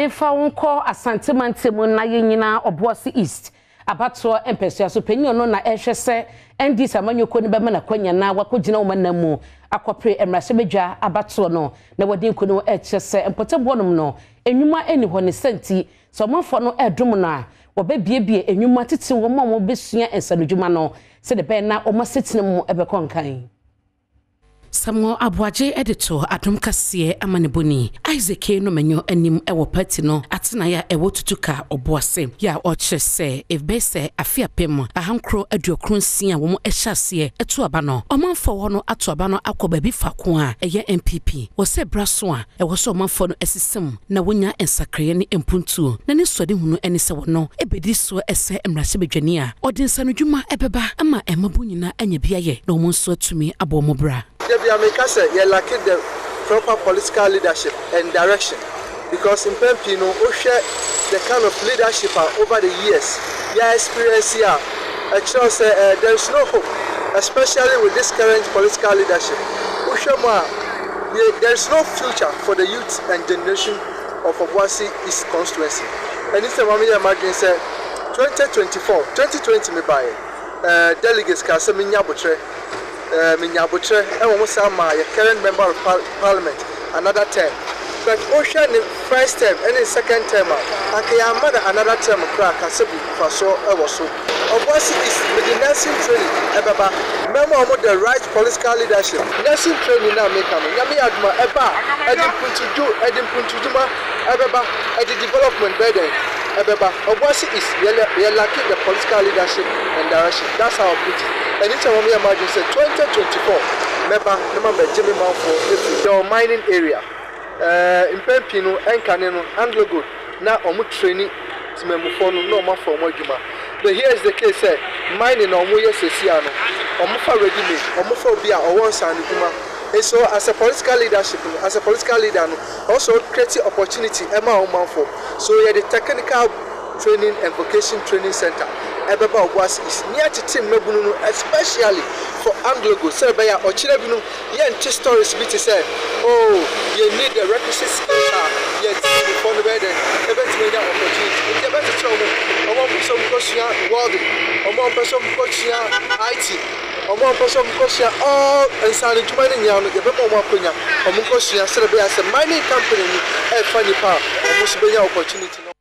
Memfa wo nkɔ Asante mantam na yɛnnyina Obuasi East abatoɔ mpɛsoa so. Panyin ɔno na ɛrehwɛ sɛ NDC amanyɔkuo no bɛma no akwanya na wakɔgyina wɔn anan mu akɔpere mmarahyɛbadwa abatoɔ no na wadi nkonim. Ɛkyerɛ sɛ mpɔtam hɔnom no nnwuma nni hɔ ne sɛ nti sɛ ɔmanfoɔ no ɛredom no a, wɔbɛbiebie nnwuma titiri wɔn a wɔbɛsua nsanodwuma no sɛdeɛ ɛbɛyɛ na wɔn asetena mu ɛbɛkɔ nkan. Samuel Aboagye de to Adom Kaseɛ amanebɔni Isaac K. Nomenyo anim wɔ party no atenaeɛ a ɛwɔ Tutuka Obuasi yɛ a ɔkyerɛ sɛ ɛbɛyɛ sɛ afe 1996 a wɔn hyɛ aseɛ to aba no, ɔmanfoɔ hɔ no ato aba no akɔ baabi faako a ɛyɛ NPP wɔ sɛ bra so a ɛwɔ sɛ ɔmanfoɔ no asesam na wɔnya nsakraeɛ ne mpuntuo na ne suadehunu ne sɛ wɔno ɛbɛdi soɔ sɛ mmarahyɛbadwani a ɔde nsanodwuma ɛbɛba ama mmabun nyinaa anya bi ayɛ na wɔn nso atumi abɔ wɔn bra. Debi a meka sɛ yɛ lack the proper political leadership and direction, because mpɛn pii no, wohwɛ the kind of leadership a over the years yɛ experience a, ɛkyerɛw sɛ there is no hope, especially with this current political leadership. Wohwɛ mu a, there is no future for the youth and generation of Obuasi East constituency. Ɛne sɛ maame yɛ m'adwene sɛ 2024, 2020 mebaeɛ, delegates kaa sɛ menya abotrɛ. Menya abotrɛ ɛwɔ mo saa ma yɛ current member of parliament another term, but wohwɛ ne first term ɛne ne second term a, anka yɛama no another term koraa ka sɛ bi mfasoɔ ɛwɔ so. Obuasi East, mede nursing training ɛbɛba. Mɛma ɔmo the right political leadership. Nursing training no a meka no, Nyame yɛ adom a, ɛba a, ɛde mpuntudwo ɛde mpuntudwuma ɛbɛba, ɛde development bɛyɛ dɛn ɛbɛba. Obuasi East, yɛ yɛ lack the political leadership and direction. That's how I put it. Ɛno nti na wɔyɛ m'adwene sɛ 2024 mɛba na mabɛgye me manfoɔ afiri. Yɛwɔ mining area. Mpɛn pii no, ɛnkane no, AngloGold na wɔn traini temamufoɔ no na wɔn afa wɔn adwuma. But here is the case sɛ mining na wɔn yɛ seesei ano, wɔn fa ready made, wɔn fa obi a ɔwɔ nsaanodwuma. And so as a political leadership no, as a political leader no, also create opportunity ɛma wɔn manfoɔ. So yɛde technical training and vocation training center ɛbɛba Obuasi East ne atete mmabunu no, especially for AngloGold, sɛ ɛbɛyɛ a ɔkyerɛ bi no yɛnte stories bi te sɛ, "Oh, yɛn need the requisite skills" a yɛn teamfoɔ no bɛyɛ dɛn ɛbɛtumi anya opportunity. Nti ɛbɛkyekyere wɔn, wɔn a wɔpɛ sɛ wɔkɔsua welding, wɔn a wɔpɛ sɛ wɔkɔsua IT, wɔn a wɔpɛ sɛ wɔkɔsua all nsaanodwuma no nyinaa no, yɛbɛma wɔn akɔnya wɔn nkɔsua sɛdeɛ ɛbɛyɛ a sɛ mining company no ɛrefa nipa a, wɔn nso bɛnya opportunity.